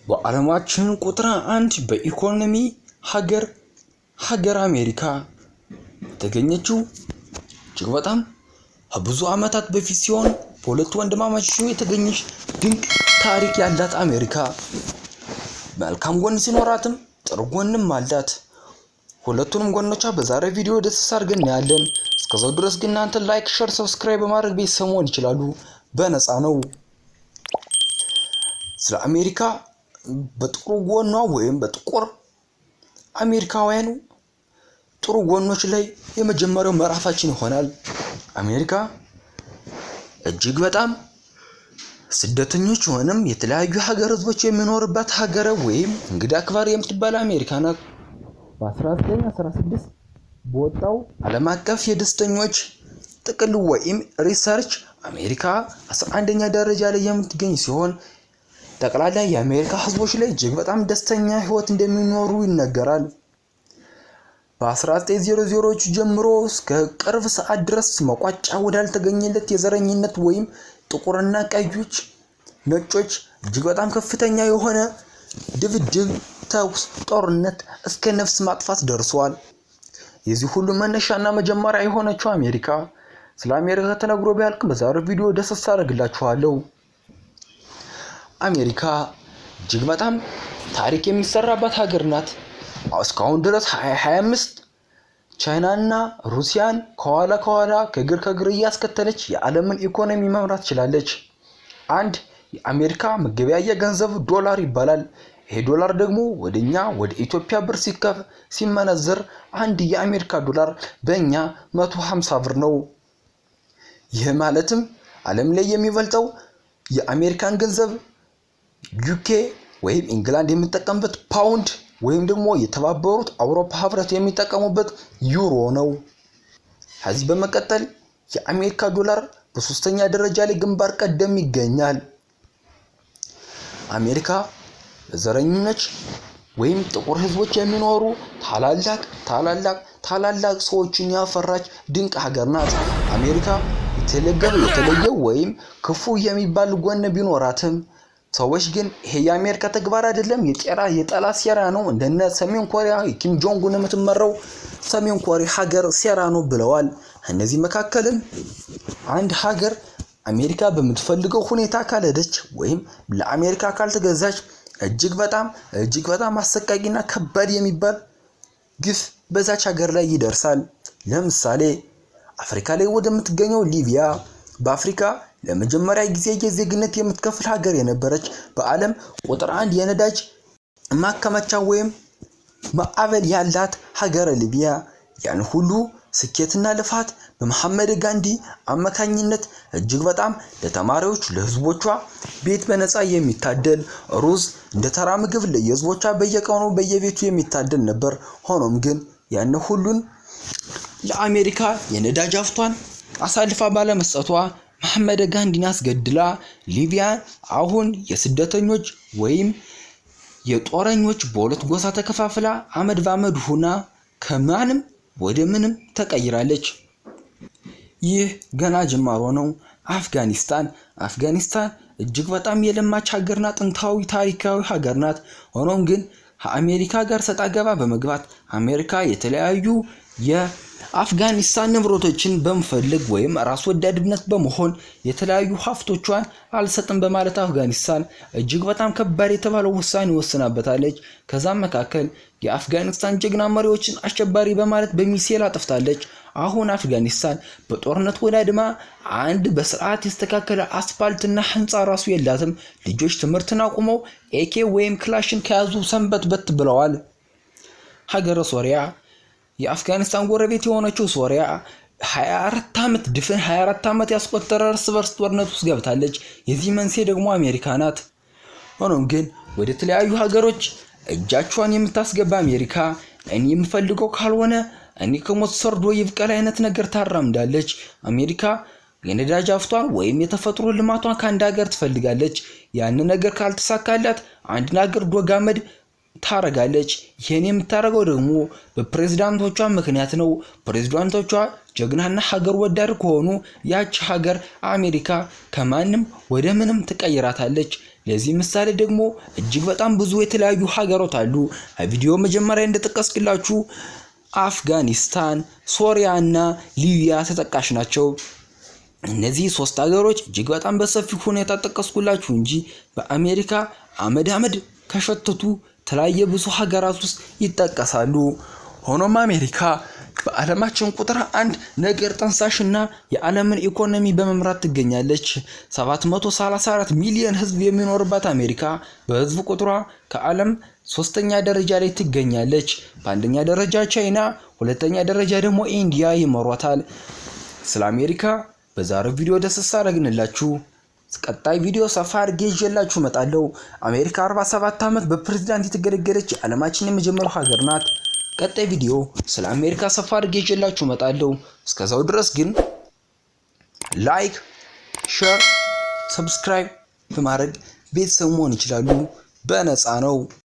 በዓለማችን ቁጥር አንድ በኢኮኖሚ ሀገር አሜሪካ የተገኘችው እጅግ በጣም ከብዙ ዓመታት በፊት ሲሆን፣ በሁለቱ ወንድማማቾች የተገኘች ድንቅ ታሪክ ያላት አሜሪካ መልካም ጎን ሲኖራትም ጥሩ ጎንም አላት። ሁለቱንም ጎኖቿ በዛሬ ቪዲዮ ደስ አድርገን እናያለን። እስከዛው ድረስ ግን እናንተ like፣ share፣ subscribe በማድረግ ቤተሰብ መሆን ይችላሉ። በነፃ ነው። ስለ አሜሪካ በጥሩ ጎኗ ወይም በጥቁር አሜሪካውያኑ ጥሩ ጎኖች ላይ የመጀመሪያው ምዕራፋችን ይሆናል። አሜሪካ እጅግ በጣም ስደተኞች ሆነም የተለያዩ ሀገር ህዝቦች የሚኖርባት ሀገር ወይም እንግዳ አክባሪ የምትባል አሜሪካ ናት። በ1916 በወጣው ዓለም አቀፍ የደስተኞች ጥቅል ወይም research አሜሪካ 11ኛ ደረጃ ላይ የምትገኝ ሲሆን፣ ጠቅላላ የአሜሪካ ህዝቦች ላይ እጅግ በጣም ደስተኛ ህይወት እንደሚኖሩ ይነገራል። በ1900ዎቹ ጀምሮ እስከ ቅርብ ሰዓት ድረስ መቋጫ ወዳልተገኘለት የዘረኝነት ወይም ጥቁርና ቀዮች፣ ነጮች እጅግ በጣም ከፍተኛ የሆነ ድብድብ፣ ተኩስ፣ ጦርነት እስከ ነፍስ ማጥፋት ደርሷል። የዚህ ሁሉ መነሻና መጀመሪያ የሆነችው አሜሪካ። ስለ አሜሪካ ተነግሮ ቢያልቅም በዛሬው ቪዲዮ ደሰስ አደርግላችኋለሁ። አሜሪካ እጅግ በጣም ታሪክ የሚሰራባት ሀገር ናት። እስካሁን ድረስ 2025 ቻይናና ሩሲያን ከኋላ ከኋላ ከእግር ከእግር እያስከተለች የዓለምን ኢኮኖሚ መምራት ችላለች። አንድ የአሜሪካ መገበያያ ገንዘብ ዶላር ይባላል። ይሄ ዶላር ደግሞ ወደኛ ወደ ኢትዮጵያ ብር ሲከፍ ሲመነዘር አንድ የአሜሪካ ዶላር በእኛ 150 ብር ነው። ይህ ማለትም ዓለም ላይ የሚበልጠው የአሜሪካን ገንዘብ UK ወይም ኢንግላንድ የሚጠቀምበት ፓውንድ ወይም ደግሞ የተባበሩት አውሮፓ ህብረት የሚጠቀሙበት ዩሮ ነው። ከዚህ በመቀጠል የአሜሪካ ዶላር በሶስተኛ ደረጃ ላይ ግንባር ቀደም ይገኛል። አሜሪካ በዘረኞች ወይም ጥቁር ህዝቦች የሚኖሩ ታላላቅ ታላላቅ ታላላቅ ሰዎችን ያፈራች ድንቅ ሀገር ናት። አሜሪካ የተለየ ወይም ክፉ የሚባል ጎን ቢኖራትም ሰዎች ግን ይሄ የአሜሪካ ተግባር አይደለም፣ የጤራ የጠላት ሴራ ነው፣ እንደነ ሰሜን ኮሪያ ኪም ጆንግ ኡን የምትመራው ሰሜን ኮሪያ ሀገር ሴራ ነው ብለዋል። እነዚህ መካከልም አንድ ሀገር አሜሪካ በምትፈልገው ሁኔታ ካልሄደች ወይም ለአሜሪካ ካልተገዛች እጅግ በጣም እጅግ በጣም አሰቃቂና ከባድ የሚባል ግፍ በዛች ሀገር ላይ ይደርሳል። ለምሳሌ አፍሪካ ላይ ወደምትገኘው ሊቢያ፣ በአፍሪካ ለመጀመሪያ ጊዜ የዜግነት የምትከፍል ሀገር የነበረች፣ በዓለም ቁጥር አንድ የነዳጅ ማከማቻ ወይም ማዕበል ያላት ሀገረ ሊቢያ ያን ሁሉ ስኬትና ልፋት በመሐመድ ጋንዲ አማካኝነት እጅግ በጣም ለተማሪዎች ለህዝቦቿ ቤት በነፃ የሚታደል፣ ሩዝ እንደ ተራ ምግብ ለየህዝቦቿ በየቀኑ በየቤቱ የሚታደል ነበር። ሆኖም ግን ያን ሁሉን ለአሜሪካ የነዳጅ ሀብቷን አሳልፋ ባለመስጠቷ መሐመድ ጋንዲን አስገድላ ሊቢያ አሁን የስደተኞች ወይም የጦረኞች በሁለት ጎሳ ተከፋፍላ አመድ ባመድ ሁና ከማንም ወደ ምንም ተቀይራለች። ይህ ገና ጅማሮ ነው። አፍጋኒስታን። አፍጋኒስታን እጅግ በጣም የለማች ሀገርና ጥንታዊ ታሪካዊ ሀገር ናት። ሆኖም ግን ከአሜሪካ ጋር ሰጣ ገባ በመግባት አሜሪካ የተለያዩ የአፍጋኒስታን ንብረቶችን በመፈለግ ወይም ራስ ወዳድነት በመሆን የተለያዩ ሀብቶቿን አልሰጥም በማለት አፍጋኒስታን እጅግ በጣም ከባድ የተባለው ውሳኔ ወስናበታለች። ከዛም መካከል የአፍጋኒስታን ጀግና መሪዎችን አሸባሪ በማለት በሚሳኤል አጥፍታለች። አሁን አፍጋኒስታን በጦርነት ወዳድማ አንድ በስርዓት የተስተካከለ አስፓልትና ህንፃ ራሱ የላትም። ልጆች ትምህርትን አቁመው AK ወይም ክላሽን ከያዙ ሰንበትበት ብለዋል። ሀገረ ሶሪያ። የአፍጋኒስታን ጎረቤት የሆነችው ሶሪያ 24 ዓመት፣ ድፍን 24 ዓመት ያስቆጠረ እርስ በርስ ጦርነት ውስጥ ገብታለች። የዚህ መንስኤ ደግሞ አሜሪካ ናት። ሆኖም ግን ወደ ተለያዩ ሀገሮች እጃቿን የምታስገባ አሜሪካ እኔ የምፈልገው ካልሆነ እኔ ከሞት ሰርዶ ይብቀል አይነት ነገር ታራምዳለች። አሜሪካ የነዳጅ ሀብቷን ወይም የተፈጥሮ ልማቷን ከአንድ ሀገር ትፈልጋለች። ያን ነገር ካልተሳካላት አንድን ሀገር ዶግ አመድ ታረጋለች። ይህን የምታደርገው ደግሞ በፕሬዝዳንቶቿ ምክንያት ነው። ፕሬዝዳንቶቿ ጀግናና ሀገር ወዳድ ከሆኑ ያች ሀገር አሜሪካ ከማንም ወደ ምንም ትቀይራታለች። ለዚህ ምሳሌ ደግሞ እጅግ በጣም ብዙ የተለያዩ ሀገራት አሉ። ቪዲዮ መጀመሪያ እንደጠቀስኩላችሁ አፍጋኒስታን፣ ሶሪያ እና ሊቢያ ተጠቃሽ ናቸው። እነዚህ ሶስት ሀገሮች እጅግ በጣም በሰፊ ሁኔታ ጠቀስኩላችሁ እንጂ በአሜሪካ አመድ አመድ ከሸተቱ የተለያየ ብዙ ሀገራት ውስጥ ይጠቀሳሉ። ሆኖም አሜሪካ በዓለማችን ቁጥር አንድ ነገር ጠንሳሽና የዓለምን ኢኮኖሚ በመምራት ትገኛለች። 734 ሚሊዮን ሕዝብ የሚኖርባት አሜሪካ በሕዝብ ቁጥሯ ከዓለም ሶስተኛ ደረጃ ላይ ትገኛለች። በአንደኛ ደረጃ ቻይና፣ ሁለተኛ ደረጃ ደግሞ ኢንዲያ ይመሯታል። ስለ አሜሪካ በዛሬው ቪዲዮ ደስ አደረግንላችሁ። ቀጣይ ቪዲዮ ሰፋ አድርጌ ይዤላችሁ እመጣለሁ። አሜሪካ 47 ዓመት በፕሬዝዳንት የተገለገለች የዓለማችን የመጀመሪያው ሀገር ናት። ቀጣይ ቪዲዮ ስለ አሜሪካ ሰፋ አድርጌ ይዤላችሁ እመጣለሁ። እስከዛው ድረስ ግን like፣ share፣ subscribe በማድረግ ቤተሰብ መሆን ይችላሉ። በነፃ ነው።